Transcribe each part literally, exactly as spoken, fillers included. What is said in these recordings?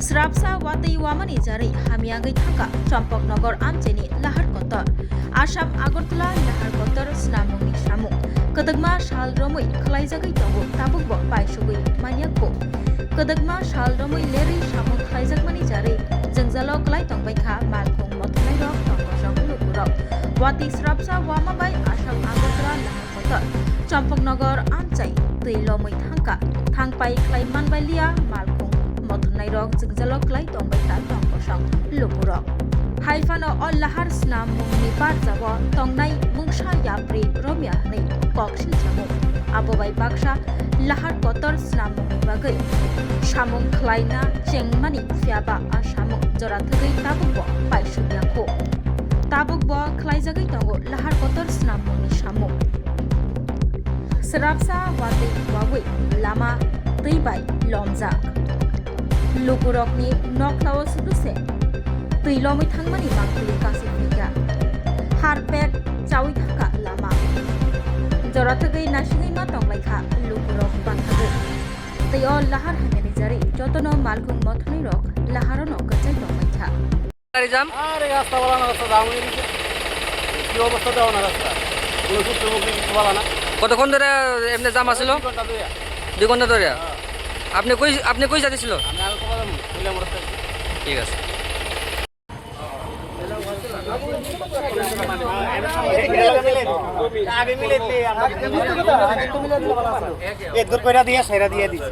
Srapsa watwi wamani jarwi hamyagwi thangkha Champaknagar amchaini Lahar Kotor. Assam Agartala Lahar Kotor snamungni samung. Kwdwkma sal romwi khwlaijagwi tongo, tabukbo paisugwi manya kho. Kwdwkma sal romwi lerwi samung khwlaijakmani jarwi jwngjalo kwlai tongbaikha malkhung mothonnairok, tongkosong lukurok. Watwi srapsa wama bai Assam Agartala Lahar Kotor Champaknagar amchai twi lomwi thangkha. Thangpai khlai manbailiya malkhung mothonnairok jwngjalo kwlai tongbaikha tongkosong lukurok. Haiphano o lahar snam mungni barjao tongnai mungsa yapri romya hwnwi kok silchamung. Abo bai baksa Lahar Kotor snam mungni bagwi samung khlaina chengmani, phiyaba a samung jora thwgwi tabukbo paisukya kho. Tabukbo khlaijagwi tongo Lahar Kotor snam mungni samung. Srapsa watwi wagwi lama twi bai lomjak. Lukurokni nokhlao suduse twi lomwi thangmani mangpili kasi phaikha. Harpek chawi thangkha lama. Jora thwgwi naisingwi ma tonglaikha lukurok bangthagwi. Tei o lahar hamyani jarwi jotono malkhung mothonnairok laharono kwchai tonglaikha. গাড়ি জাম। আরে রাস্তা ভালো না, রাস্তা জাম হয়ে গেছে। কি অবস্থা দেওয়া না রাস্তা, কোনো সূত্র মুখে কিছু বলা না। কতক্ষণ ধরে এমনি জাম আছিল? দুই ঘন্টা ধরে। দুই ঘন্টা ধরে? হ্যাঁ। আপনি কই, আপনি কই যাচ্ছিল? আমি আলু কলা যাবো, কইলা মোড় থেকে। ঠিক আছে। এ দূর করে দিয়ে সেরা দিয়ে দিছে।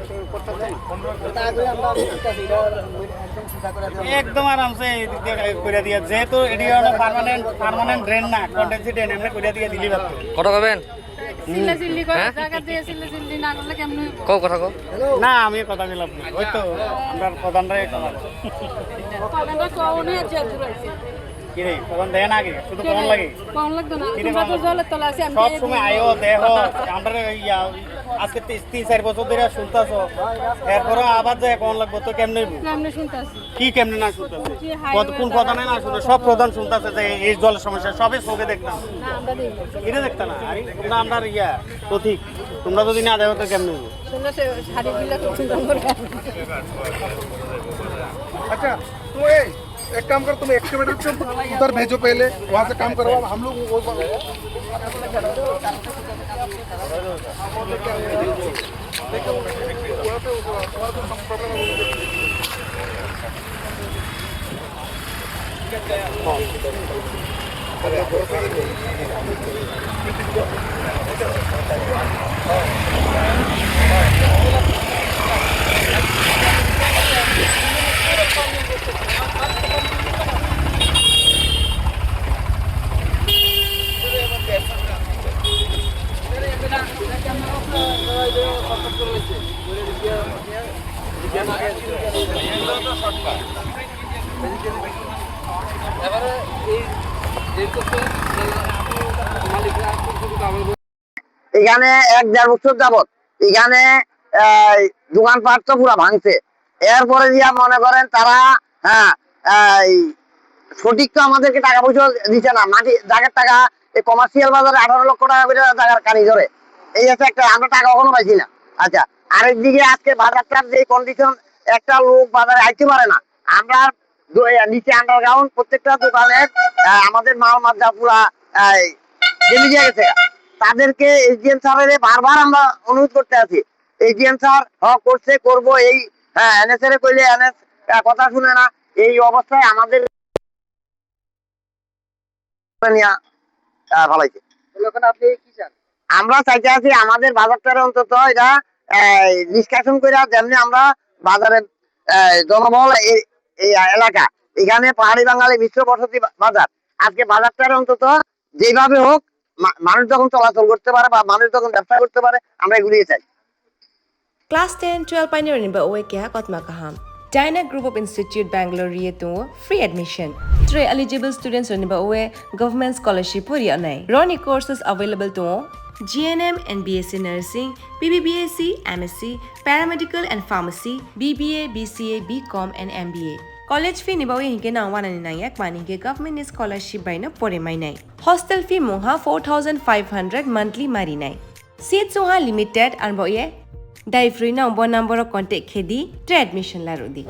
একদম আরামসে এদিক দিয়ে করে দিয়ে, যেহেতু এটি হলো পার্মানেন্ট, পার্মানেন্ট ড্রেন না, কন্টিনজেন্সি ড্রেন, আমরা করে দিয়ে দিলি ভালো। কথা কবেন? চিল্লা চিল্লি করে, হ্যাঁ? জায়গা দিয়ে চিল্লা চিল্লি না করলে কেমন হইব? কও কথা কও। না, আমি কথা দিলাম না, ওই তো আমরা প্রধানরাই কথা বলে। প্রধানরা কওনি আর যে দূর আছে। কি রে, প্রধান দেয় না আগে, শুধু কেন? প্রধান লাগে। প্রধান লাগতো না, কিরে তোমরা তো বাবা? জলের তলা আছে, আমি সব দিয়ে সময় দিই। আয়ো, দেহ, আমরা ইয়া, আজকে তি-, তিন চার বছর ধরে শুনতাছো, এরপরে আবার যে কোন লাগবো তো কেমনে হইবো? কেমনে শুনতাছি? কি কেমনে না শুনতাছে? জি, হাই কত, কোন ওয়েদার। কথা নাই না শুনে, সব প্রধান শুনতাছে যে এই জলের সমস্যা, সবই চোখে দেখতাম। না, আমরা দেখি। এটা দেখতা না, আরে তোমরা আমরা ইয়া, প্রতীক, তোমরা যদি না দেখো তো কেমনে হইবো? শুনলে সে শাড়ি দিলে তো সুন্দর করে। अच्छा, तो ए, एक काम करो, तुम एक्सकेवेटर से उधर भेजो पहले, वहाँ से काम करवाओ, हम लोग वो এখানে এক দেড় বছর যাবত এখানে, এই, দোকানপাট তো পুরা ভাঙছে। এরপরে দিয়া মনে করেন তারা, হ্যাঁ, এই, সঠিক তো আমাদেরকে টাকা পয়সা দিছে না, মাটি জায়গার টাকা, এই কমার্শিয়াল বাজারে আঠারো লক্ষ টাকা করে জায়গার কানি ধরে, এই আছে একটা, আমরা টাকা এখনো পাইছি না। আচ্ছা, আরেকদিকে আজকে বাজারটার যে কন্ডিশন, একটা লোক বাজারে আইতে পারে না। আমরা দো-, এ, নিচে আন্ডারগ্রাউন্ড প্রত্যেকটা দোকানে, আহ, আমাদের মাল মাত্রা পুরা, আহ, জেলে গিয়ে গেছে। তাদেরকে এসডিএম স্যারের বারবার আমরা অনুরোধ করতে আছি, এসডিএম স্যার হক করছে, করবো, এই, হ্যাঁ, এনএসএ রে কইলে এনএস, আহ, কথা শুনে না। এই অবস্থায় আমাদের নিয়া, আহ, ফালাইছে। তাহলে এখন আপনি কি চান? আমরা চাইতে আছি আমাদের বাজারটারে অন্তত এটা, আহ, নিষ্কাশন করে, যেমনি আমরা বাজারে, আহ, জনবহুল এই, এই এলাকা, এখানে পাহাড়ি বাঙালি মিশ্র বসতি বা-, বাজার, আজকে বাজারটারে অন্তত যেভাবে হোক মা-, মানুষ যখন চলাচল করতে পারে বা মানুষ যখন ব্যবসা করতে পারে, আমরা এগুলিয়ে চাই। Class ten, twelve painirokni ba oe keha kotma kaham. Dyna Group of Institute Bangalore ri tongo free admission. Tre eligible students rokni ba oe government scholarship pori onai. Roni courses available tongo G N M and B S C Nursing, B B B S C, M S C, Paramedical and Pharmacy, B B A, B C A, B Com and M B A. College fee ni ba oe hinke nang wanani nangya kmani hinke government ni scholarship bai no pore mainai. Hostel fee mungha four thousand five hundred monthly marinai. Seats wngha limited, arbo ye dai phrwi no bo number o contact khe di, tre admission laru di.